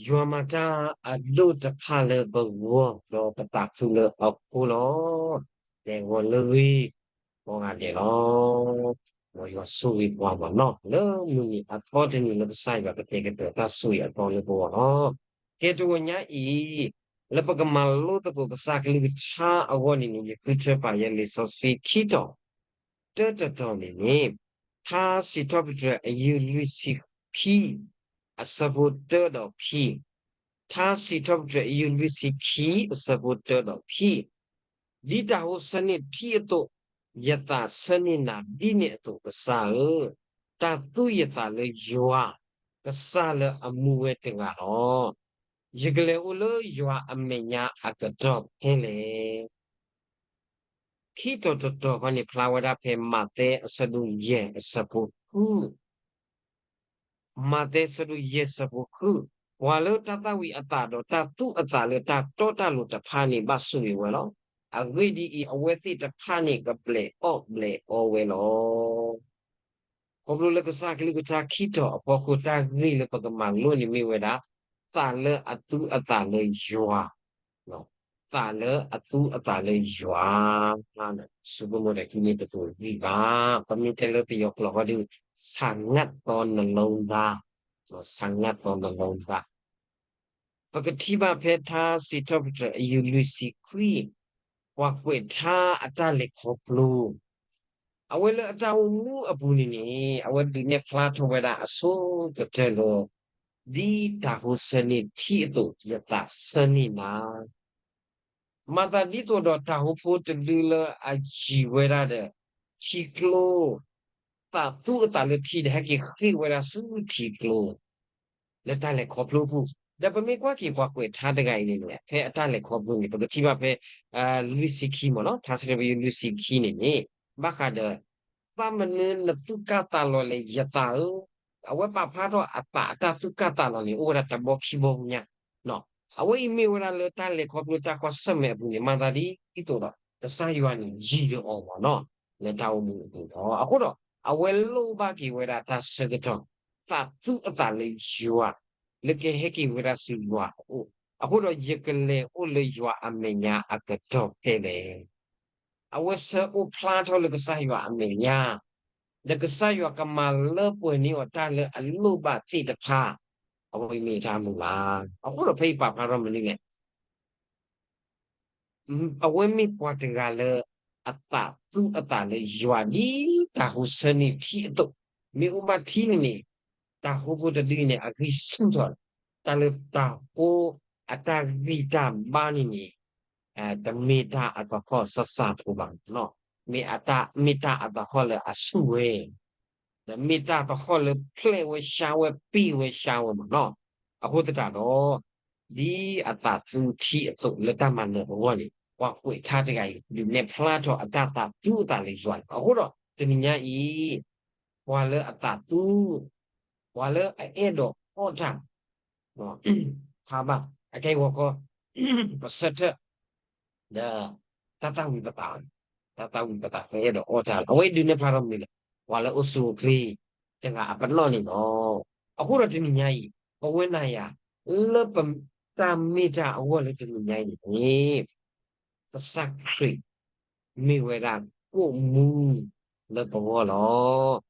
ယွၤမၤတၢ်အဒိၣ်တဖၣ်လၢပဂီၢ် ဒီးပသးခုလၢအဃိလီၤ. တဲဂီၤလၢဂ့ၤ ကိးဂၤဒဲးလီၤ. မ်ယွၤဆိၣ်ဂ့ၤပှၤမးနီၤ လၢမုၢ်နံၤအသီတနံၤလၢကစၢ်ယွၤကတဲာ်ကတီၤတၢ်ဆိၣ်ဂ့ၤအသီလၢပဂီၢ်လီၤ. ကဲတဂီၤညါအံၤ လၢပကမၤလိသကိးကစၢ်ကလုၢ်ကထါအဂီၢ်န့ၣ်န့ၣ် ယဃုထၢပာ်ယဲလံာ်စီဆှံခံတီၤ တၢတတီၤန့ၣ်န့ၣ် ထါစံးထီၣ်ပတြၢၤအယုၢ်လွံၢ်ဆံခံ အဆၢဖိတၢဒီးခံ, ထါစံးထီၣ်ပတြၢၤအယုၢ်လွံၢ်ဆံခံ အဆၢဖိတၢဒီးခံ, ဒ်တၢ်ဟိဆၢန့ၢ်ထံအသိး, ယသးဆၢန့ၢ်နၤဒ်န့ၣ်အသိး ကစၢ်ဧၢ, တၢ်သူယသးလၢယွၤ, ကစၢ်လၢအမူဝဲတဂၤလီၤ. ယကလဲၤအိၣ်လၢယွၤအမဲာ်ညါအကတီၢ်ဖဲလဲၣ်. ခံတီၤတတီၤခီန့ၣ် ဖျါဝဲဒၣ်ဖဲမးသဲအဆၢဒိၣ်ယဲၢ်အဆၢဖိဃု, မးသဲအဆၢဒိၣ်ယဲၢ်အဆၢဖိဃု, ပှၤလၢတၢ်သၣ်ဝံၤအသးဒီးတၢ်သူအသးလၢတၢ်တီတၢ်လိၤတဖၣ်န့ၣ် ဘၣ်ဆိၣ်ဂ့ၤဝဲလီၤ. အဂ့ၢ်ဒ်အံၤ, အဝဲသ့ၣ်တဖၣ်န့ၣ်ကပျဲၢ်အီၣ်ပျဲၢ်အီဝဲလီၤ. ခီဖျိလၢကစၢ်ကလုၢ်ကထါခံတီၤအဖီခိၣ် တၢ်ဂ့ၢ်လၢပကမၤလိန့ၣ်မ့ၢ်ဝဲဒၣ် သးလၢအသူအသးလၢယွၤ, သးလၢအသူအသးလၢယွၤ, ဆိကမိၣ်ဒီးဟံးန့ၢ်တပူၤဂံၢ်ဘါ, ပမ့ၢ်တဲလၢပယီၤကျိာ်ဃီဒီး ဆာငတ်သောနှလုံးသား, ဆာငတ်သောနှလုံးသား. ပကထံၣ်ဘၣ်ဖဲထါစံးထီၣ်ပတြၢၤအယုၢ်လွံၢ်ဆံခွံ, ပှၤကွဲးထါအတၢ်လဲၤခီဖျိ အဝဲလၢအတၢ်အိၣ်မူအပူၤန့ၣ်န့ၣ် အဝဲဒုးနဲၣ်ဖျါထီၣ်ဝဲဒၣ်အဆိကတၢၢ်လၢ ဒ်တၢ်ဟိဆၢန့ၢ်ထံအသိး ယသးဆၢန့ၢ်နၤ, မၤသးဒ်သိးဒီးတၢ်ဟိဖိတဒုလၢအယံၤဝဲဒၣ်ဒီး ထံကျိ သးသူအသးလၢထံဒီး ဟဲက့ၤဃ့ၢ်ဝဲဒၣ်ဆူထံကျိ လၢတၢ်လဲၤခီဖျိအပူၤ, ဒီးပမ့ၢ်ကွၢ်က့ၤပှၤကွဲးထါတဂၤအံၤန့ၣ်န့ၣ် ဖဲအတၢ်လဲၤခီဖျိန့ၣ် ပကထံၣ်ဘၣ်ဖဲ လွံၢ်ဆံခံမ့ၢ်နီၤ, ထါစံးထီၣ်ပတြၢၤလွံၢ်ဆံခံန့ၣ်န့ၣ် ဘၣ်ဃးဒီး ဘၣ်မနုၤနသူၣ်ကၢ်သးလီၤလဲၣ် ယသးဧၢ, အဝဲပာ်ဖျါထီၣ်အသးအတၢ်သူၣ်ကၢ်သးလီၤန့ၣ် အိၣ်ဝဲဒၣ်တဘီခံဘီညါ, အဝဲအံၤမ့ၢ်ဝဲဒၣ်လၢတၢ်လဲၤခီဖျိတၢ်ကွၢ်ဆၢၣ်မဲာ်အပူၤန့ၣ် မၤသးဒ်သိးဒီး ကစၢ်ယွၤန့ၣ်ယံၤဒီးအီၤမ့ၢ်နီၤ, လၢတၢ်အိၣ်မူအပူၤလီၤ. အဃိဒီး အဝဲလိၣ်ဘၣ်က့ၤဝဲဒၣ်တၢ်ဆၢကတီၢ်, သးသူအသးလၢယွၤ, လၢကဟဲက့ၤဝဲဒၣ်ဆူယွၤအအိၣ်, အဃိဒီးယကလဲၤအိၣ်လၢယွၤအမဲာ်ညါအကတီၢ်ဖဲလဲၣ်. အဝဲဆၢအိၣ်ဖျါထီၣ်လၢကစၢ်ယွၤအမဲာ်ညါ, ဒီးကစၢ်ယွၤကမၤလၢပှဲၤန့ၢ်အီၤတၢ်လၢအလိၣ်ဘၣ်သ့ၣ်တဖၣ်, အဝဲမ့ၢ်တၢ်မုၢ်လၢ်. အဃိဒီးဖဲအံၤပာ်ဖျါထီၣ်မနုၤလဲၣ်, အဝဲမ့ၢ်ပှၤတဂၤလၢ အသးသူအသးလၢယွၤဒ်တၢ်ဟိဆၢန့ၢ်ထံအသိး, မ့ၢ်အိၣ်ဘၣ်ထံန့ၣ်န့ၣ်, တၢ်ဟိဖိတဒုန့ၣ် အဂံၢ်ဆူၣ်ထီၣ်, တၢ်လၢတၢ်ဟိအတၢ်ဂံၢ်တၢ်ဘါန့ၣ်န့ၣ် တမ့ၢ်တၢ်အသဟီၣ်စၢ်စၢ်ဖိဘၣ်နီၤ, မ့ၢ်အတၢ် မ့ၢ်တၢ်အသဟီၣ်လၢအဆူၣ်ဝဲ, ဒီးမ့ၢ်တၢ်သဟီၣ်လၢဖျဲးဝဲရှါဝဲပ့ၢ်ဝဲရှါဝဲမ့ၢ်နီၤ. အဃိသတးဒီး ဒ်အသးသူထံအသိးလၢတၢ်မၤနၢၤအဂီၢ်န့ၣ် ပှၤကွဲးထါတဂၤအံၤ ဒုးနဲၣ်ဖျါထီၣ်အတၢ်သးသူအသးလၢယွၤန့ၣ်. အဃိဒီးတနံၤညါအံၤ ပှၤလၢအသးသူ ပှၤလၢအအဲၣ်ဒိးအီၣ်တၢ် ဖးဘၣ် အခဲအံၤဂီၤခီ ပဆၢထၢၣ် ဒီး တၢ်သၣ်ဝံၤပသး, တၢ်သၣ်ဝံၤပသး ပအဲၣ်ဒိးအီၣ်တၢ်လီၤ. အဝဲအံၤဒုးနဲၣ်ဖျါထီၣ်မနုၤလဲၣ်, ပှၤလၢအိၣ်ဆူၣ်အိၣ်ချ့ တဂၤအပနီၣ်န့ၣ်လီၤ. အဃိဒီးတနံၤညါအံၤ ပဝဲနၤယၤ လၢပတၢ်မ့ၢ်တၢ်အဂီၢ်လၢတနံၤညါအံၤန့ၣ် ကစၢ်ခရံာ် မ့ၢ်ဝဲဒၣ်ကိၣ်မူလၢပဂီၢ်လီၤ.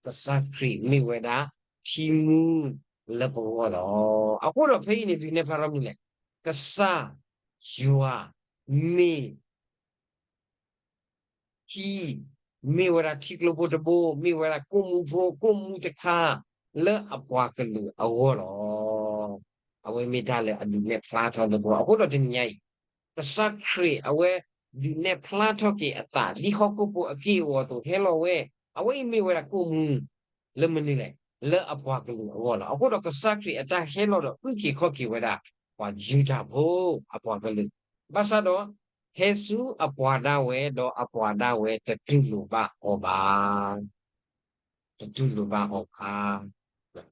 ကစၢ်ခရံာ်မ့ၢ်ဝဲဒၣ်ထံမူလၢပဂီၢ်လီၤ. အဃိဒီးဖဲအံၤန့ၣ် ဒုးနဲၣ်ဖျါထီၣ်မနုၤလဲၣ်, ကစၢ်ယွၤမ့ၢ် ထံ, မ့ၢ်ဝဲဒၣ်ထံကျိဖိတဘိ, မ့ၢ်ဝဲဒၣ်ကိၣ်မူဖိ, ကိၣ်မူတခါ လၢအပှၤကလုာ်အဂီၢ်လီၤ. အဝဲမ့ၢ်တၢ်လၢအဒုးနဲၣ်ဖျါထီၣ်လၢပဂီၢ်. အဃိဒီးတနံၤညါအံၤ ကစၢ်ခရံာ်အဝဲဒုးနဲၣ်ဖျါထီၣ်က့ၤအသး ဒ်ဟီၣ်ခိၣ်ဖိအက့ၢ်အဂီၤအသိး ဟဲလီၤဝဲ, အဝဲအံၤမ့ၢ်ဝဲဒၣ်ကိၣ်မူ လၢမနုၤလဲၣ်, လၢအပှၤကလုာ်အဂီၢ်လီၤ. အဃိဒီးကစၢ်ခရံာ်အတၢ်ဟဲလီၤဒီးအုၣ်က့ၤခီၣ်က့ၤဝဲဒၣ် ပှၤယူဒၤဖိ အပှၤကလုာ်, ဘၣ်ဆၣ်ဒီး ဟဲဆူအပှၤဒၣ်ဝဲ ဒီးအပှၤဒၣ်ဝဲတတူၢ်လိာ်ဘၣ်အီၤဘၣ်. တတူၢ်လိာ်ဘၣ်အီၤဘၣ်.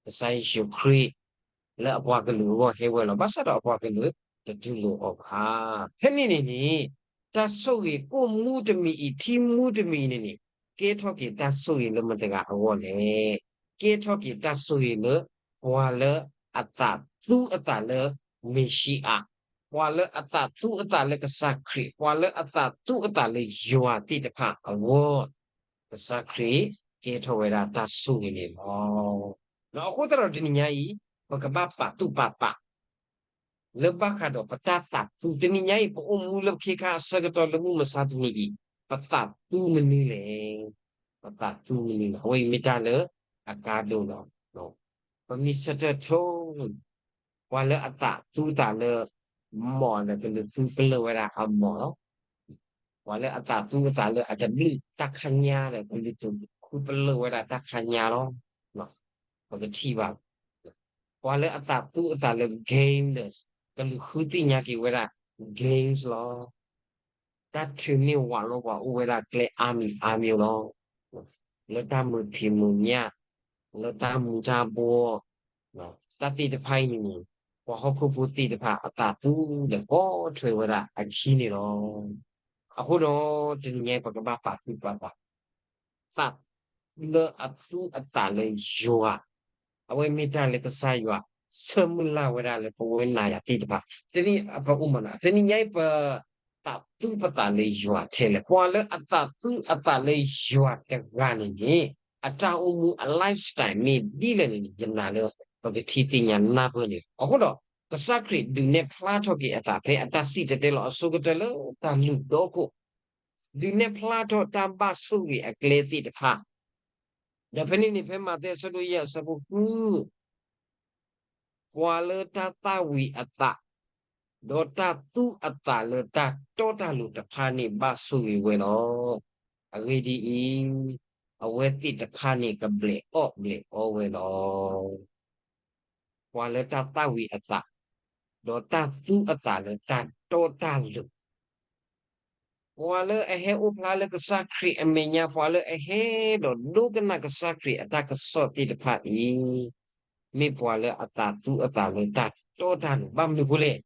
ကစၢ်ယ့ၣ်ၡူးခရံာ် လၢအပှၤကလုာ်အဂီၢ်ဟဲဝဲလီၤ. ဘၣ်ဆၣ်ဒီးအပှၤကလုာ် တတူၢ်လိာ်အီၤဘၣ်. ဖဲန့ၣ်န့ၣ်န့ၣ် တၢ်ဆိၣ်ဂ့ၤကိၣ်မူတမံၤအံၤ ထံမူတမံၤအံၤန့ၣ်န့ၣ် ကဲထီၣ်က့ၤတၢ်ဆိၣ်ဂ့ၤလၢမတၤတဂၤအဂီၢ်လဲၣ်. ကဲထီၣ်က့ၤတၢ်ဆိၣ်ဂ့ၤလၢ ပှၤလၢ ပှၤလၢအသးသူအသးလၢမ့ၤၡံအၤ, ပှၤလၢအသးသူအသးလၢကစၢ်ခရံာ်, ပှၤလၢအသးသူအသးလၢယွၤသ့ၣ်တဖၣ်အဂီၢ်, ကစၢ်ခရံာ်ကဲထီၣ်ဝဲဒၣ်တၢ်ဆိၣ်ဂ့ၤန့ၣ်လီၤ. အဃိသတးဒီးတနံၤညါအံၤ ပကဘၣ်ပာ်သူၣ်ပာ်သး လၢဘၣ်ဃးဒီးပတၢ်သးသူ, တနံၤညါအံၤ ပအိၣ်မူလၢပခ့ခါအဆၢကတီၢ်လၢမုၢ်မဆါတနံၤအံၤ, ပသးသူမနုၤလဲၣ်. ပသးသူမနုၤလဲၣ်. အဝဲအံၤမ့ၢ်တၢ်လၢအကါဒိၣ်လီၤ. ပမ့ၢ်ဆၢထၢၣ်ထိ ပှၤလၢအသးသူအသးလၢ မီၢ်ဒီး ကလုာ်သူပလၢၢ်ဝဲဒၣ်အမီၢ်လီၤ. ပှၤလၢအသးသူအသးလၢအတဘျုးတၢ်ခါညါဒီး ကလုာ်သူပလၢၢ်ဝဲဒၣ်တၢ်ခါညါလီၤ. ပကထံၣ်ဘၣ် ပှၤလၢအသးသူအသးလၢ game ဒီး ကလုာ်ဃုသ့ၣ်ညါက့ၤဝဲဒၣ် games လီၤ. တၢ်ထုးန့ၢ်ဝးလိပှၤအိၣ်ဝဲဒၣ်ကျဲအါမံၤအါမံၤလီၤ. လၢတၢ်မုာ်ဖံးမုာ်ညၣ်, လၢတၢ်မူၤတၢ်ဘှီ, တၢ်သ့ၣ်တဖၣ်အံၤန့ၣ် ပှၤဟီၣ်ခိၣ်ဖိသ့ၣ်တဖၣ်အသးသူဒီးပိာ်ထွဲဝဲဒၣ်အခံန့ၣ်လီၤ. အဃိဒီး တနံၤညါအံၤ ပကဘၣ်ပာ်သူၣ်ပာ်သး သးလၢအသူအသးလၢယွၤ, အဝဲမ့ၢ်တၢ်လၢကစၢ်ယွၤ ဆၢမုၢ်လၢ်ဝဲဒၣ်လၢပဝဲနၤယၤသ့ၣ်တဖၣ်, တနံၤအံၤပအိၣ်မးနီၤ, တနံၤညါအံၤ ပသးသူပသးလၢယွၤထဲလဲၣ်. ပှၤလၢအသးသူအသးလၢယွၤတဂၤန့ၣ်န့ၣ် အတၢ်အိၣ်မူအ lifestyle မ့ၢ်ဒ်လဲၣ်န့ၣ် ယနာ်လၢ ပကထံၣ်သ့ၣ်ညါနၢ်ပၢၢ်န့ၣ်လီၤ. အဃိဒီး ကစၢ်ခရံာ်ဒုးနဲၣ်ဖျါထီၣ်က့ၤအသးဖဲအတၢ်စံၣ်တဲၤတဲလီၤအဆိကတၢၢ်လၢတၢ်လုၢ်ဒိၣ်ခိၣ်, ဒုးနဲၣ်ဖျါထီၣ်တၢ်ဘၣ်ဆိၣ်ဂ့ၤအကျဲသ့ၣ်တဖၣ်, ဒီးဖဲန့ၣ်န့ၣ် ဖဲမးသဲအဆၢဒိၣ်ယဲၢ်အဆၢဖိဃု, ပှၤလၢတၢ်သၣ်ဝံၤအသး, ဒီးတၢ်သူအသးလၢတၢ်တီတၢ်လိၤတဖၣ်န့ၣ်ဘၣ်ဆိၣ်ဂ့ၤဝဲလီၤ. အဂ့ၢ်ဒ်အံၤ, အဝဲသ့ၣ်တဖၣ်န့ၣ်ကဘျဲးအီၣ်ဘျဲးအီဝဲလီၤ. ပှၤလၢတၢ်သၣ်ဝံၤအသး, ဒီးတၢ်သူအသးလၢတၢ်တီတၢ်လိၤ ပှၤလၢအဟဲအိၣ်ဖျါလၢကစၢ်ခရံာ်အမဲာ်ညါ, ပှၤလၢအဟဲဒီးဒိကနၣ်ကစၢ်ခရံာ်အတၢ်ကစီၣ်သ့ၣ်တဖၣ်အံၤ, မ့ၢ်ပှၤလၢအသးသူအသးလၢတၢ်တီတၢ်လိၤ ဘၣ်မနုၤအဃိလဲၣ်.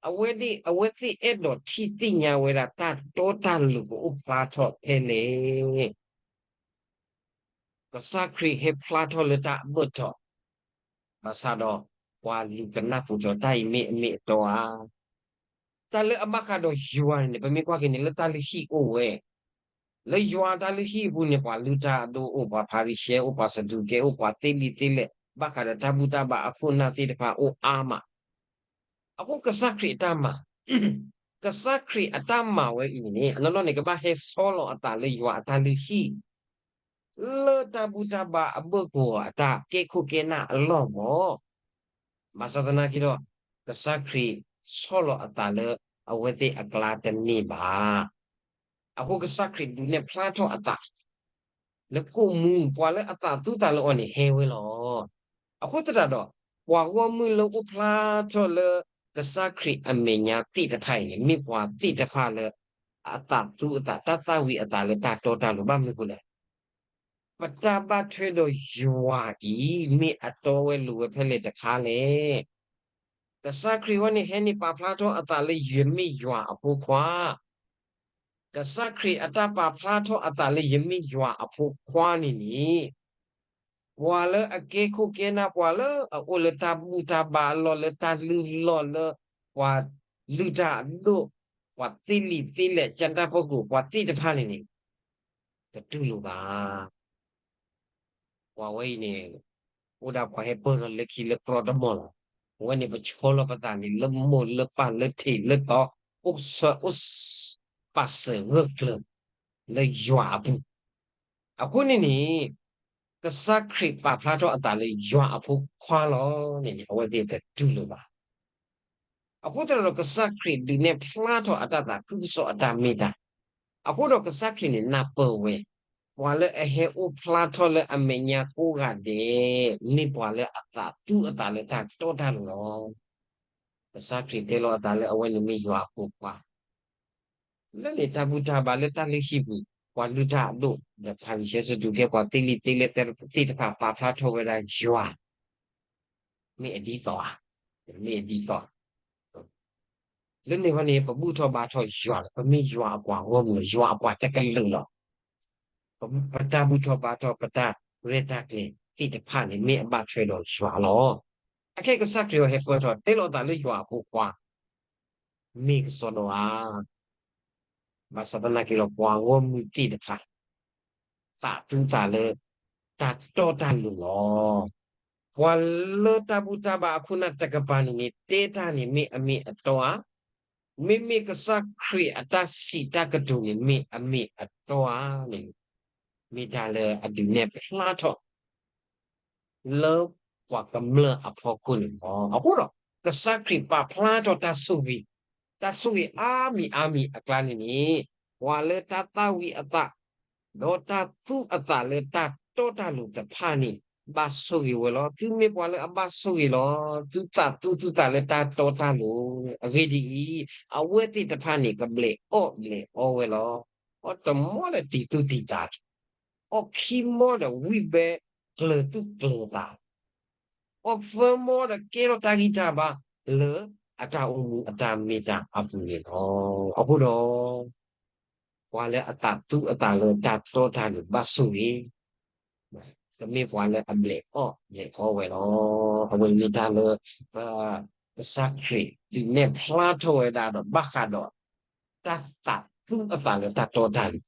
အဝဲသ့ၣ်, အဝဲသ့ၣ်အဲၣ်ဒိးထံၣ်သ့ၣ်ညါဝဲဒၣ်တၢ်တီတၢ်လိၤကအိၣ်ဖျါထီၣ်ဖဲလဲၣ်. ကစၢ်ခရံာ်ဟဲဖျါထီၣ်လၢတၢ်အဘၢၣ်စၢၤ, ဘၣ်ဆၣ်ဒီး ပှၤလူၤကနၢ်ပူၤဒီးတၢ်အံၤမ့ၢ်အမ့ၢ်အတီဧါ. တၢ်လၢအဘၣ်ဃးဒီးယွၤန့ၣ်န့ၣ် ပမ့ၢ်ကွၢ်က့ၤန့ၣ် လၢတၢ်လုၢ်ဟံၣ်အိၣ်ဝဲ, လၢယွၤတၢ်လုၢ်ဟံၣ်အပူၤန့ၣ် ပှၤလုၢ်တၢ်အဒိၣ်အိၣ်, ပှၤဖၤရံၤၡဲအိၣ်, ပှၤစဒူၤကဲအိၣ်, ပှၤသ့လံာ်သ့လဲၢ် ဘၣ်ဃးဒီးတၢ်ဘူၣ်တၢ်ဘါအခိၣ်အနၢ်သ့ၣ်တဖၣ်အိၣ်အါမး. အဃိကစၢ်ခရံာ်အတၢ်မၤ, ကစၢ်ခရံာ်အတၢ်မၤဝဲအံၤန့ၣ် အနီၢ်နီၢ်န့ၣ် ကဘၣ်ဟဲဆီလီၤအသးလၢယွၤအတၢ်လုၢ်ဟံၣ် လၢတၢ်ဘူၣ်တၢ်ဘါအဘၢၣ်စၢၤအတၢ်ကဲခိၣ်ကဲနၢ်အလီၢ်မး. ဘၣ်ဆၣ်သနာ်က့ဒီး ကစၢ်ခရံာ်ဆီလီၤအသးလၢအဝဲသ့ၣ်အကျါတန့ၢ်ဘၣ်. အဃိကစၢ်ခရံာ်ဒုးနဲၣ်ဖျါထီၣ်အသး လၢကိၣ်မူ ပှၤလၢအသးသူသးလၢအီၤန့ၣ်ဟဲဝဲလီၤ. အဃိသတးဒီး ပှၤဂီၢ်မုၢ်လၢအိၣ်ဖျါထီၣ်လၢကစၢ်ခရံာ်အမဲာ်ညါသ့ၣ်တဖၣ်အံၤန့ၣ် မ့ၢ်ပှၤသ့ၣ်တဖၣ်လၢ အသးသူအသး တၢ်သၣ်ဝံၤအသးလၢတၢ်တီတၢ်လိၤ ဘၣ်မနုၤအဃိလဲၣ်. ပတၢ်ဘၣ်ထွဲဒီးယွၤအံၤ မ့ၢ်အတီဝဲလိၤဝဲဖဲလဲၣ်တခါလဲၣ်. ကစၢ်ခရံာ်ဝဲန့ၣ်ဟဲန့ၣ်ပာ်ဖျါထီၣ်အသးလၢယမ့ၢ်ယွၤအဖိခွါ ကစၢ်ခရံာ်အတၢ်ပာ်ဖျါထီၣ်အသးလၢယမ့ၢ်ယွၤအဖိခွါန့ၣ်န့ၣ် ပှၤလၢအကဲခိၣ်ကဲနၢ် ပှၤလၢအအိၣ်လၢတၢ်ဘူၣ်တၢ်ဘါအလီၢ် လၢတၢ်လုၢ်လီၢ်လၢ ပှၤလုၢ်တၢ်အဒိၣ် ပှၤသ့လံာ်သ့လဲၢ် ကၠၢတၢ်ဖီခိၣ် ပှၤသ့ၣ်တဖၣ်န့ၣ်န့ၣ် တတူၢ်လိာ်ဘၣ်. ပှၤဝဲအံၤန့ၣ် အိၣ်ဒၣ်ပှၤဟဲပၢၢ်ထီၣ်လၢခံလၢကြီတမီၢ်လီၤ. အဝဲန့ၣ်ပဆီလီၤပသးန့ၣ် လၢမိၢ်လၢပၢ်လၢထံးလၢကီၢ် အိၣ်ဆၢအိၣ်ပာ်စၢၤဂၢၢ်ကျၢၤ လၢယွၤအပူၤ အဃိန့ၣ်န့ၣ် ကစၢ်ခရံာ်ပာ်ဖျါထီၣ်အသးလၢယွၤအဖိခွါလီၤန့ၣ်န့ၣ် အဝဲသ့ၣ်တတူၢ်လိာ်ဘၣ်. အဃိသတးဒီး ကစၢ်ခရံာ်ဒုးနဲၣ်ဖျါထီၣ်အတၢ်သးခုကစီၣ်အတၢ်မ့ၢ်တၢ်, အဃိဒီးကစၢ်ခရံာ်န့ၣ်နၢ်ပၢၢ်ဝဲ ပှၤလၢအဟဲအိၣ်ဖျါထီၣ်လၢအမဲာ်ညါကိးဂၤဒဲး မ့ၢ်ပှၤလၢအသးသူအသးလၢတၢ်တီတၢ်လိၤလီၤ. ကစၢ်ခရံာ်တဲလီၤအသးလၢအဝဲန့ၣ်မ့ၢ်ယွၤအဖိခွါ လၢန့ၣ်တၢ်ဘူၣ်တၢ်ဘါလၢတၢ်လုၢ်ဟံၣ်ပူၤ ပှၤလုၢ်တၢ်အဒိၣ် ဒီးဖၤရံၤၡဲစဒူၤကဲ ပှၤသ့လံာ်သ့လဲၢ်သ့ၣ်တဖၣ် ပာ်ဖျါထီၣ်ဝဲဒၣ်ယွၤ မ့ၢ်အဒ်သိးဧါ, မ့ၢ်အဒ်သိး လၢန့ၣ်ဝဲန့ၣ် ပဘူၣ်ထီၣ်ဘါထီၣ်ယွၤလီၤ. ပမ့ၢ်ယွၤအပှၤဂီၢ်မုၢ်လီၤ. ယွၤအပှၤတကလုာ်လီၤ. ပတၢ်ဘူၣ်ထီၣ်ဘါထီၣ် ပတၢ်ရဲၣ်တၢ်ကျဲၤသ့ၣ်တဖၣ်န့ၣ် မ့ၢ်အဘၣ်ထွဲဒီးယွၤလီၤ. အခဲအံၤကစၢ်ခရံာ်အီၤဟဲပၢၢ်ထီၣ် တဲလီၤအသးလၢယွၤအဖိခွါ မ့ၢ်ကစီဒီဧါ. ဘၣ်ဆၣ်သနာ်က့ဒီး ပှၤဂီၢ်မုၢ်သ့ၣ်တဖၣ် သးသူသးလၢ တၢ်တီတၢ်လိၤလီၤ. ပှၤလၢတၢ်ဘူၣ်တၢ်ဘါအခိၣ်အနၢ်တကပၤန့ၣ်န့ၣ် တဲတၢ်န့ၣ်မ့ၢ်အမ့ၢ်အတီဧါ, မ့မ့ၢ်ကစၢ်ခရံာ်အတၢ်စံးတၢ်ကတိၤန့ၣ် မ့ၢ်အမ့ၢ်အတီဧါန့ၣ် မ့ၢ်တၢ်လၢအဒုးနဲၣ်ဖျါထီၣ် လၢပှၤကမျၢၢ်အဖီခိၣ်န့ၣ်လီၤ. အဃိဒီး ကစၢ်ခရံာ်ပာ်ဖျါထီၣ်တၢ်ဆိၣ်ဂ့ၤ, တၢ်ဆိၣ်ဂ့ၤအါမံၤအါမံၤအကျါန့ၣ်န့ၣ်, ပှၤလၢတၢ်သၣ်ဝံၤအသး, ဒီးတၢ်သူအသးလၢတၢ်တီတၢ်လိၤတဖၣ်န့ၣ် ဘၣ်ဆိၣ်ဂ့ၤဝဲလီၤ. သုမ့ၢ်ပှၤလၢအဘၣ်ဆိၣ်ဂ့ၤလီၤ. သုသးသူသုသးလၢတၢ်တီတၢ်လိၤ, အဂ့ၢ်ဒ်အံၤ, အဝဲသ့ၣ်တဖၣ်န့ၣ် ကဘျဲးအီၣ်ဘျဲးအီဝဲလီၤ. အီၣ်တမီဒီးတံၤသူတံၤသး အီၣ်ခံမီဒီးဝံၣ်ဘဲကျၢၤသူၣ်ကျၢၤသး, အီၣ်သၢမီဒီးကဲထီၣ်တၢ်ဂံၢ်တၢ်ဘါလၢအတၢ်အိၣ်မူအတၢ်မ့ၢ်တၢ်အပူၤန့ၣ်လီၤ. အဃိဒီး ပှၤလၢအသးသူအသးလၢတၢ်တီတၢ်လိၤဘၣ်ဆိၣ်ဂ့ၤ, တမ့ၢ်ပှၤလၢအဘျဲးအီၣ်ဘျဲးအီဝဲလီၤ. အဝဲမ့ၢ်တၢ်လၢ ကစၢ်ခရံာ်ဒုးနဲၣ်ဖျါထီၣ်ဝဲဒၣ်ဒီးဘၣ်ဃးဒီး တၢ်သးသူအသးလၢတၢ်တီတၢ်လိၤ,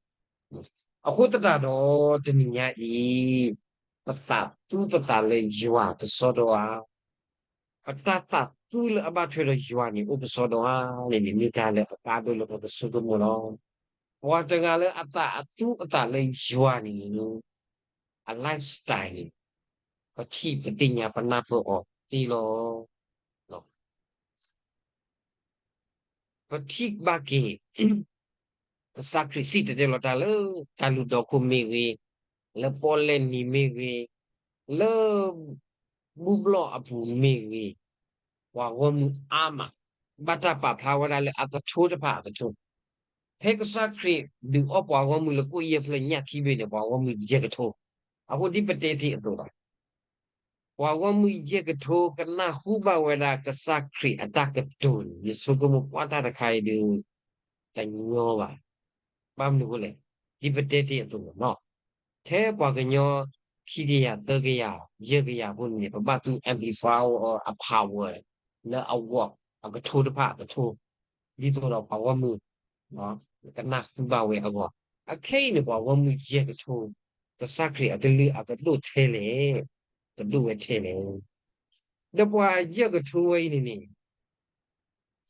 အဃိသတးဒီးတနံၤညါအံၤ, ပသးသူပသးလၢယွၤကစီဒီဧါ, ပတၢ်သးသူလၢအဘၣ်ထွဲဒီးယွၤန့ၣ် အိၣ်ကစီဒီဧါန့ၣ်န့ၣ် မ့ၢ်တၢ်လၢအကါဒိၣ်လၢပကဆိကမိၣ်လီၤ. ပှၤတဂၤလၢအသးအသူအသးလၢယွၤန့ၣ် အ lifestyle န့ၣ် ပထံၣ်ပသ့ၣ်ညါပနၢ်ပၢၢ်အီၤသ့လီၤ. ပထံၣ်ဘၣ်က့ၤ ကစၢ်ခရံာ်စံၣ်တဲၤတဲလီၤတၢ်လၢ တၢ်လုၢ်ဒိခိၣ်မ့ၢ်ဂ့ၤ, လၢပီၣ်လဲၣ်နံၤမ့ၢ်ဂ့ၤ, လၢ ဘူၣ်ဘျီၣ်အပူၤမ့ၢ်ဂ့ၤ, ပှၤဂီၢ်မုၢ်အါမး, ဘၣ်တၢ်ပာ်ဖျါဝဲဒၣ်လၢအကထိတဖၣ်အကထိ, ဖဲကစၢ်ခရံာ်ဒုးအီၣ်ပှၤဂီၢ်မုၢ်လၢကိၣ်ယဲၢ်ဖျၢၣ်ညၣ်ခံဘ့ၣ်န့ၣ် ပှၤဂီၢ်မုၢ်ယဲၢ်ကထိ, အဃိဒ်ပတဲတ့ၢ်အသိးလီၤ. ပှၤဂီၢ်မုၢ်ယဲၢ်ကထိကနၢ်ဟူဘၣ်ဝဲဒၣ်ကစၢ်ခရံာ်အတၢ်ကတိၤန့ၣ် ယဆိကမိၣ်ကွၢ်တၢ်တခါအံၤဒီး တညီဘၣ်. ဘၣ်မနုၤအဃိလဲၣ်, ဒ်ပတဲတ့ၢ်အသိးလီၤ. ထဲပှၤကညီ ခံကယၤ သၢကယၤ ယဲၢ်ကယၤအဃိန့ၣ် ပဘၣ်သူ amplify အ power လၢအဂီၢ်အကထိတဖၣ်အကထိ, ဒ်သိးဒီးပှၤဂီၢ်မုၢ် ကနၢ်ဟူဘၣ်ဝဲအဂီၢ်, အခဲအံၤန့ၣ် ပှၤဂီၢ်မုၢ်ယဲၢ်ကထိ ကစၢ်ခရံာ်အကလုၢ်အကဒိၣ်ထဲလဲၣ်, ကဒိၣ်ဝဲထဲလဲၣ်. ဒီးပှၤယဲၢ်ကထိဝဲအံၤန့ၣ်န့ၣ်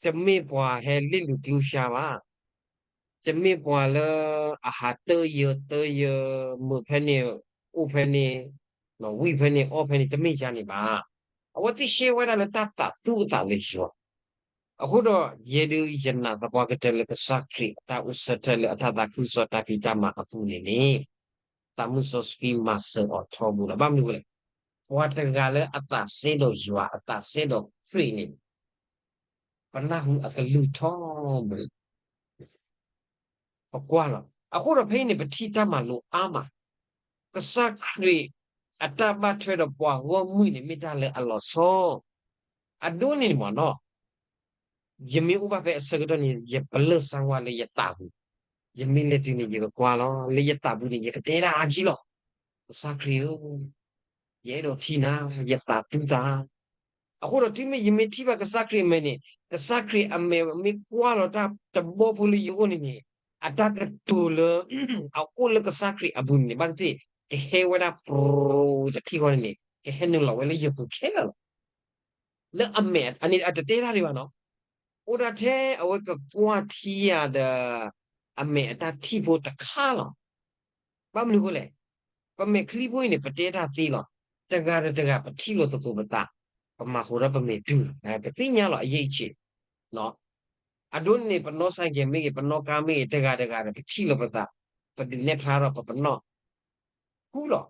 တမ့ၢ်ပှၤဟဲလ့ၣ်လူၤကျူစါဘၣ်, တမ့ၢ်ပှၤလၢအဟးတၢယၢၤတၢယၢၤ မုာ်ဖဲန့ၣ် အိၣ်ဖဲန့ၣ် ဝံၣ်ဖဲန့ၣ်အီၣ်ဖဲန့ၣ် တမ့ၢ်ယၤန့ၣ်ဘၣ်. အဝဲသ့ၣ်ဟဲဝဲဒၣ်လၢတၢ်သးသူအသးလၢယွၤ, အဃိဒီးယဲဒုးယနာ်သပှၢ်ကတၢၢ်လၢကစၢ်ခရံာ်အတၢ်အိၣ်ဆၢထၢၣ်လၢအတၢ်သးခုကစီၣ်တၢ်ဖံးတၢ်မၤအပူၤန့ၣ်န့ၣ် သးမုၢ်စီဆှံမၤစၢၤအီၤထီဘိလီၤ. ဘၣ်မနုၤအဃိလဲၣ်, ပှၤတဂၤလၢအသးစဲဒီးယွၤ အသးစဲဒီးခရံာ်န့ၣ် ပနၢ်ဟူအကလုၢ်ထီဘိလီၤ. ပကွၢ်လီၤ. အဃိဒီးဖဲအံၤန့ၣ် ပထံၣ်တၢ်မၤလိအါမး, ကစၢ်ခရံာ်အတၢ်ဘၣ်ထွဲဒီးပှၤဂီၢ်မုၢ်န့ၣ် မ့ၢ်တၢ်လၢအလီၤဆီ, အဒိန့ၣ်မ့ၢ်နီၤ ယမ့ၢ်အိၣ်ဘၣ်ဖဲအဆၢကတီၢ်န့ၣ် ယပလၢၢ်စါဝါလၢယသးပူၤ, ယမ့ၢ်လဲၤတုၤန့ၣ် ယကကွၢ်လီၤ, လၢယသးပူၤန့ၣ် ယကတဲဒၣ်အါကံလီၤ, ကစၢ်ခရံာ်ဧၢ, ယအဲၣ်ဒိးထံၣ်နၤ, ယသးသူသး အဃိဒီးတုၤမ့ၢ်ယမ့ၢ်ထံၣ်ဘၣ်ကစၢ်ခရံာ်အမဲာ်န့ၣ်, ကစၢ်ခရံာ်အမဲာ်မ့ၢ်ကွၢ်လီၤတၢ်တဘီဖိလၢယအိၣ်န့ၣ်န့ၣ်, အတၢ်ကတိၤလၢ အအိၣ်လၢကစၢ်ခရံာ်အပူၤန့ၣ် ဘၣ်သ့ၣ်သ့ၣ် ကဟဲဝဲဒၣ်ပြူၤတထံၣ်ဃီန့ၣ်န့ၣ် ကဟဲနုာ်လီၤဝဲလၢယပူၤခဲလၢာ်လီၤ. လၢအမဲာ်အန့ၣ်အတတဲတၢ်ဒံးဘၣ်နီၤ, အိၣ်ဒၣ်ထဲအဝဲကကွၢ်ထံယၤဒီး အမဲာ်အတၢ်ထံၣ်ဖိတခါလီၤ. ဘၣ်မနုၤအဃိလဲၣ်, ပမဲာ်ချံဖိအံၤန့ၣ် ပတဲတၢ်သ့လီၤ. တဂၤဒီးတဂၤ ပထံၣ်လိာ်သကိးပသး, ပမၤဟူးထီၣ်ပမဲာ်တူၢ်, ပသ့ၣ်ညါလီၤအယဲၢ်အံၤဆ့ၣ်. အဒိန့ၣ် ပနီၣ်စဲကဲမ့ၢ်ဂ့ၤ, ပနီၣ်ကါမ့ၢ်ဂ့ၤ, တဂၤတဂၤဒီး ပထံၣ်လိာ်ပသး, ပဒုးနဲၣ်ဖျါထီၣ်ပပနီၣ် ဃူလီၤ.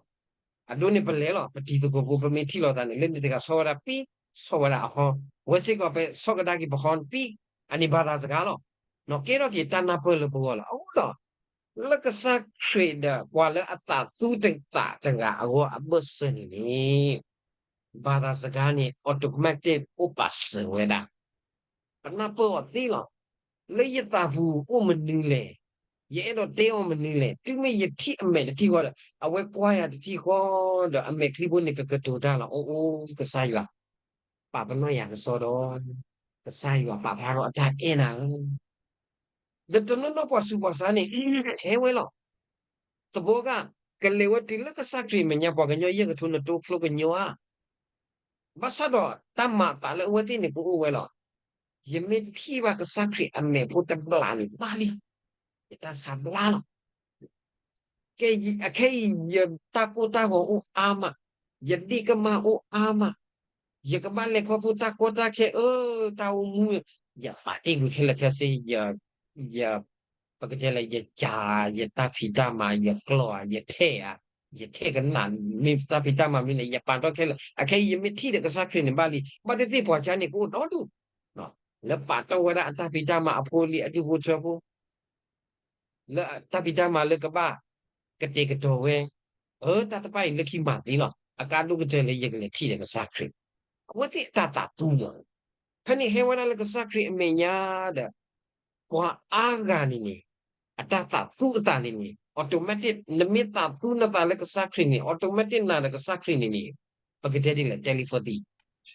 အဒိန့ၣ် ပလဲၤလီၤ, ပတံၤသကိးဖိ ပမ့ၢ်ထံၣ်လိာ်သးန့ၣ် လၢန့ၣ်တဂၤဆီၣ်ဝဲဒၣ် ပံ, ဆီၣ်ဝဲဒၣ်အဟီ, ဝဲစ့ၢ်ကီး ပဆီၣ်ကဒါက့ၤပဟီ ပံ, အန့ၣ်ဘၣ်သးစကားလီၤ. နီၢ်ကဲထီၣ်က့ၤတၢ်နၢ်ပၢၢ်လၢပဂီၢ်လီၤ. အဃိဒီး လၢကစၢ်ခရံာ်ဒီးပှၤလၢအသးသူတသးတဂၤအဂီၢ်အဘၢၣ်စၢၤန့ၣ်န့ၣ် ဘၣ်သးစကားန့ၣ် automatic အိၣ်ပာ်စၢၤဝဲဒၣ် ပနၢ်ပၢၢ်အီၤသ့လီၤ. လၢယသးပူၤအိၣ်မနုၤလဲၣ်, ယအဲၣ်ဒိးတဲအီၤမနုၤလဲၣ်, တုၤမ့ၢ်ယထံၣ်အမဲာ်တထံၣ်ဃီဒီး အဝဲကွၢ်ယၤတထံၣ်ဃီဒီး အမဲာ်ချံဖိန့ၣ် ကကတိၤတၢ်လီၤ. အိၣ်အိၣ်ကစၢ်ယွၤ, ပာ်ပနီၣ်ယၤကစီဒီ, ကစၢ်ယွၤပာ်ဖျါထီၣ်အတၢ်အဲၣ်နၤဧၢ, ဒီးတနီၤနီၤပှၤဆူးပှၤဆါန့ၣ် ဟဲဝဲလီၤ. သဘီက ကလဲၤဝဲတုၤလၢကစၢ်ခရံာ်အမဲာ်ညါ ပှၤကညီယဲၢ်ကထိနတိကျိကညီဧါ, ဘၣ်ဆၣ်ဒီးတၢ်မၤအသးလၢအဝဲသ့ၣ်န့ၣ်ကအိၣ်ဝဲလီၤ. ယမ့ၢ်ထံၣ်ဘၣ်ကစၢ်ခရံာ်အမဲာ်ဖိတဘျီန့ၣ်ဘၣ်လံ, ယတၢ်ဆါဘျါလီၤ. ကဲ အခဲအံၤ ယတၢ်ကိၢ်တၢ်ဂီၤအိၣ်အါမး, ယဒ့ၣ်ကမၢ်အိၣ်အါမး, ယကဘၣ်လဲၤခီဖျိတၢ်ကီတၢ်ခဲ အၢ တၢ်အိၣ်မူ, ယပာ်တ့ၢ်ကွံာ်ခဲလၢာ်ခဲဆ့, ယ ယ ပကတဲလၢယကး ယတၢ်ဖံးတၢ်မၤ ယကျီၢ်ဧါ ယထဲးဧါ, ယထဲးကနၣ် မ့ၢ်တၢ်ဖံးတၢ်မၤမနုၤလဲၣ် ယပာ်တီၢ်ခဲလၢာ်, အခဲအံၤ ယမ့ၢ်ထံၣ်ဒီးကစၢ်ခရံာ်န့ၣ်ဘၣ်လံ. ဘၣ်သ့ၣ်သ့ၣ်ပှၤကါန့ၣ် ကအိၣ်ဒီဒူၣ် လၢပာ်တီၢ်ဝဲဒၣ်အတၢ်ဖံးတၢ်မၤ အဖိအလံၤအဒူၣ်ဖိထၢဖိ လၢတၢ်ဖံးတၢ်မၤလၢကဘၣ်ကတဲာ်ကတီၤဝဲ, အၢ တၢ်တဖၣ်အံၤလၢခံမၤသ့လီၤ. အကါဒိၣ်ကတၢၢ်လၢယကလဲၤထံၣ်ဒီးကစၢ်ခရံာ်, အဝဲသ့ၣ်အတၢ်သးသူလီၤ. ဖဲန့ၣ်ဟဲဝဲဒၣ်လၢကစၢ်ခရံာ်အမဲာ်ညါဒီး ပှၤအါဂၤန့ၣ်န့ၣ် အတၢ်သးသူအသးန့ၣ်န့ၣ် automatic နမ့ၢ်သးသူနသးလၢကစၢ်ခရံာ်န့ၣ် automatic နၤဒီးကစၢ်ခရံာ်န့ၣ်န့ၣ် ပကတဲဒ်လဲၣ် တၢ်လံၤဖိသံ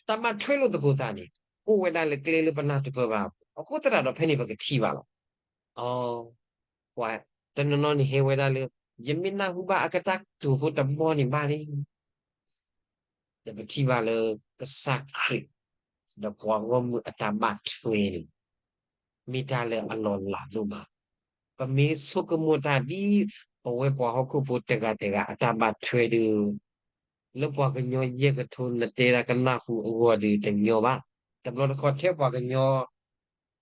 တၢ်ဘၣ်ထွဲလိာ်သကိးသးန့ၣ် အိၣ်ဝဲဒၣ်လၢကျဲလၢပနၢ်တပၢၢ်ဘၣ်အပူၤ, အဃိသတးဒီးဖဲန့ၣ်ပကထံၣ်ဘၣ်လီၤ. အ ပှၤတနီၤနီၤန့ၣ်ဟဲဝဲဒၣ်လၢ ယမ့ၢ်နၢ်ဟူဘၣ်အကတၢၢ်ကတိၤဖိတဘီန့ၣ်ဘၣ်လံ ဒီးပထံၣ်ဘၣ်လၢကစၢ်ခရံာ် ဒီးပှၤဂီၢ်မုၢ်အတၢ်ဘၣ်ထွဲန့ၣ် မ့ၢ်တၢ်လၢအလီၤလးဒိၣ်မး. ပမ့ၢ်ဆိကမိၣ်တၢ်ဒ် ပဝဲပှၤဟီၣ်ခိၣ်ဖိတဂၤတဂၤအတၢ်ဘၣ်ထွဲဒီး လၢပှၤကညီယဲၢ်ကထိနတဲဒၣ်ကနၢ်ဟူအဂီၢ်ဒီးတညီဘၣ်. တဘျီတခီၣ်ထဲပှၤကညီ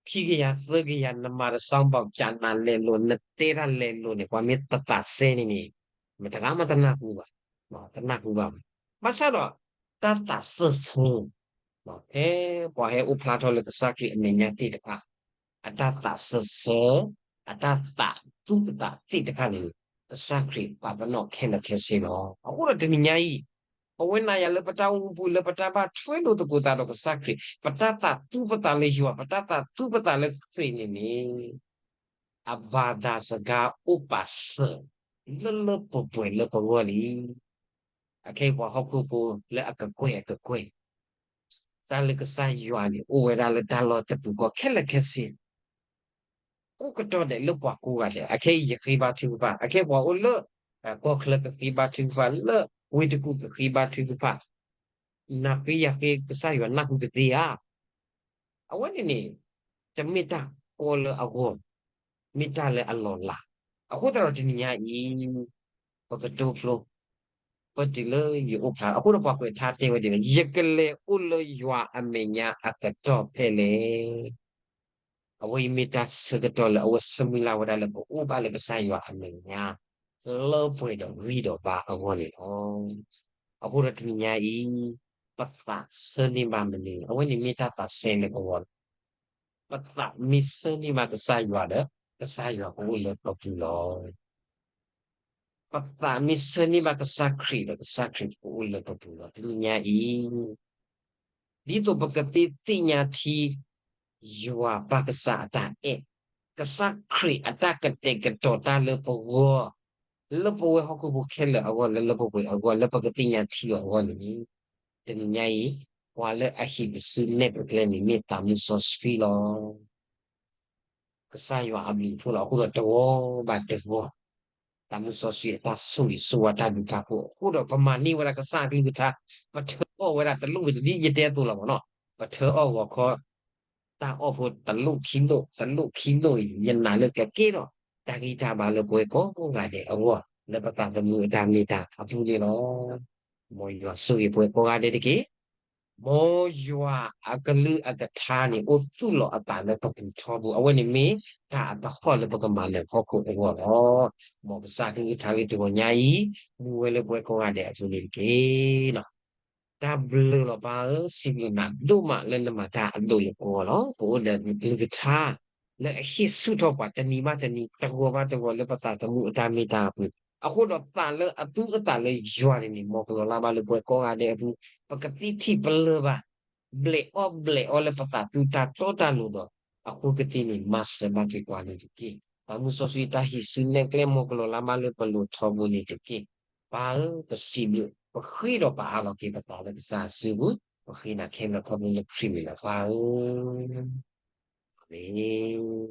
ခံကယၤသၢကယၤ နမၤတၢ် sound box ကနၣ်လဲၤလိာ် နတဲတၢ်လဲၤလိာ်န့ၣ် ပှၤမ့ၢ်တသးစဲန့ၣ်န့ၣ် မတဂၤမးတနၢ်ဟူဘၣ်, တနၢ်ဟူဘၣ်. ဘၣ်ဆၣ်ဒီး တၢ်သးစၢၢ်ဆၢ ဖဲပှၤဟဲအိၣ်ဖျါထီၣ်လၢကစၢ်ခရံာ်အမဲာ်ညါသ့ၣ်တဖၣ် အတၢ်သးစၢၢ်ဆၢ အတၢ်သးသူအသးသ့ၣ်တဖၣ်န့ၣ် ကစၢ်ခရံာ်ပာ်ပနီၣ်ခဲလၢာ်ခဲဆ့လီၤ. အဃိဒီးတနံၤညါအံၤ ပဝဲနၤယၤလၢပတၢ်အိၣ်မူပူၤလၢပတၢ်ဘၣ်ထွဲလိာ်သကိးသးဒီးကစၢ်ခရံာ် ပတၢ်သးသူပသးလၢယွၤ ပတၢ်သးသူပသးလၢခရံာ်န့ၣ်န့ၣ် အဘၤသးစကားအိၣ်ပာ်စၢၤ လၢလၢပှဲၤပှဲၤလၢပဂီၢ်လံ. အခဲအံၤပှၤဟီၣ်ခိၣ်ဖိလၢအကကွဲၢ်အကကွဲၢ် တၢ်လၢကစၢ်ယွၤန့ၣ် အိၣ်ဝဲဒၣ်လၢတၢ်လီၢ်တပူၤဃီခဲလၢာ်ခဲဆ့ ကိးကတီၢ်ဒဲးလၢပှၤကိးဂၤဒဲး အခဲအံၤယဃ့ဘါထုကဖၣ် အခဲပှၤအိၣ်လၢ ကီၢ်ချၢကဃ့ဘါထုကဖၣ် လၢဝ့ၢ်တကူၣ်ကဃ့ဘါထုကဖၣ် နၢ်ပ့ယၤဃ့ကစၢ်ယွၤနၢ်ဟူကသ့ဧါ. အဝဲန့ၣ်န့ၣ် တမ့ၢ်တၢ်ကီလၢအဂီၢ် မ့ၢ်တၢ်လၢအလီၤလး. အဃိသတးဒီးတနံၤညါအံၤ ပကတိၤဖျိ ပတုၤလၢယအိၣ်ဖျါ အဃိဒီးပှၤကွဲးထါတဲဝဲဒ်လဲၣ် ယကလဲၤအိၣ်လၢယွၤအမဲာ်ညါအကတီၢ်ဖဲလဲၣ်. အဝဲအံၤမ့ၢ်တၢ်ဆၢကတီၢ်လၢအဝဲဆၢမုၢ်လၢ်ဝဲဒၣ်လၢကအိၣ်ဘၣ်လၢကစၢ်ယွၤအမဲာ်ညါ လၢပှဲၤဒီးဂံၢ်ဒီးဘါအဂီၢ်န့ၣ်လီၤ. အဃိဒီးတနံၤညါအံၤ ပသးဆၢန့ၢ်ဘၣ်မနုၤ အဝဲန့ၣ်မ့ၢ်တၢ်သးစဲလၢပဂီၢ်လီၤ. ပသးမ့ၢ်ဆၢန့ၢ်ဘၣ်ကစၢ်ယွၤဒီး ကစၢ်ယွၤကအိၣ်လၢပပူၤလီၤ. ပသးမ့ၢ်ဆၢန့ၢ်ဘၣ်ကစၢ်ခရံာ်ဒီး ကစၢ်ခရံာ်ကအိၣ်လၢပပူၤလီၤ. တနံၤညါအံၤ ဒ်သိးပကသ့သ့ၣ်ညါထံ ယွၤပၢ်ကစၢ်အတၢ်အဲၣ်, ကစၢ်ခရံာ်အတၢ်ကတဲာ်ကတီၤတၢ်လၢပဂီၢ်, လၢပဝဲဟီၣ်ခိၣ်ဖိခဲလၢာ်အဂီၢ် လၢလၢပှဲၤပှဲၤအဂီၢ် လၢပကသ့ၣ်ညါထံအီၤအဂီၢ်န့ၣ် တနံၤညါအံၤ ပှၤလၢအဟံးပစုနဲၣ်ပကျဲန့ၣ် မ့ၢ်သးမုၢ်စီဆှံလီၤ. ကစၢ်ယွၤအဘျုးအဖှိၣ်လီၤ. အဃိဒီးတဂီၤဘၣ်တဂီၤ သးမုၢ်စီဆှံအတၢ်ဆိၣ်ဂ့ၤဆိၣ်ဝါတၢ်ဒုးတၢ်ဖှိၣ်အဃိဒီး ပမၤန့ၢ်ဝဲဒၣ်ကစၢ်အကလုၢ်ကထါ, ပထၢအီၣ်ဝဲဒၣ်တလိၣ်ဂ့ၤတဒ်ယတဲအသိးလီၤမ့ၢ်နီၤ, ပထၢအီၣ်ဂီၤခီ တၢ်အီၣ်ဖိတလိၣ်ခံလိၣ် တလိၣ်ခံလိၣ်အံၤ ယနာ်လၢကကဲထီၣ် တၢ်ဂံၢ်တၢ်ဘါလၢပဝဲကိးဂၤဒဲးအဂီၢ် လၢပသးသမူအတၢ်မ့ၢ်တၢ်အပူၤန့ၣ်လီၤ. မ်ယွၤဆိၣ်ဂ့ၤပဝဲကိးဂၤဒဲးတက့ၢ်. မ်ယွၤအကလုၢ်အကထါန့ၣ် အိၣ်သူၣ်လီၤအသးလၢပပူၤထီဘိ အဝဲန့ၣ်မ့ၢ်တၢ်အသဟီၣ်လၢပကမၤလၢဟီၣ်ခိၣ်အဂီၢ်လီၤ. မ်ကစၢ်ကလုၢ်ကထါဂ့ၢ်တဂီၤညါအံၤ မူဝဲလၢပဝဲကိးဂၤဒဲးအပူၤန့ၣ်တက့ၢ်. တၢ်ဘျုးလီၤပၢ်ဧၢ, စံးဘျုးနၤဒိၣ်မးလၢနမၤတၢ်အဒိၣ်လၢပဂီၢ်လီၤ. ပအိၣ်ဒီးကလုၢ်ကထါ လၢအဟ့ၣ်ဆူၣ်ထီၣ်ပှၤတနံၤဘၣ်တနံၤ တဂီၤဘၣ်တဂီၤလၢပသးသမူအတၢ်မ့ၢ်တၢ်အပူၤ, အဃိဒီးသးလၢအသူအသးလၢယွၤန့ၣ်န့ၣ် မ်ကလီၤလါဘၣ်လၢပဝဲကိးဂၤဒဲးအပူၤ, ပကသံထံၣ်ပလၢၢ်ဘၣ် ဘျဲးအီၣ်ဘျဲးအီလၢပသးသူတၢ်တီတၢ်လိၤဒီး အဃိကသ့န့ၣ် မၤစၢၤဘၣ်က့ၤပှၤန့ၣ်တက့ၢ်. သးမုၢ်စီဆှံတၢ်ဟံးစုနဲၣ်ကျဲ မ်ကလီၤလါဘၣ်လၢပလိၤထီဘိန့ၣ်တက့ၢ်. ပၢ်ဧၢ, ပစံးဘျုး ပဃ့ဒီးပအးလီၤက့ၤပသးလၢကစၢ်အစုပူၤ, ပဃ့နၤခဲလၢာ်ခဲဆ့လၢခရံာ်ဝံၤလီၤ ပၢ်ဧၢ, အၤမ့ၣ်.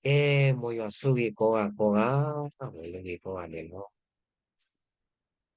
ကဲ, မ်ယွၤဆိၣ်ဂ့ၤကိးဂၤကိးဂၤ, အဝဲလၢဂ့ၤကိးဂၤဒဲးလီၤ.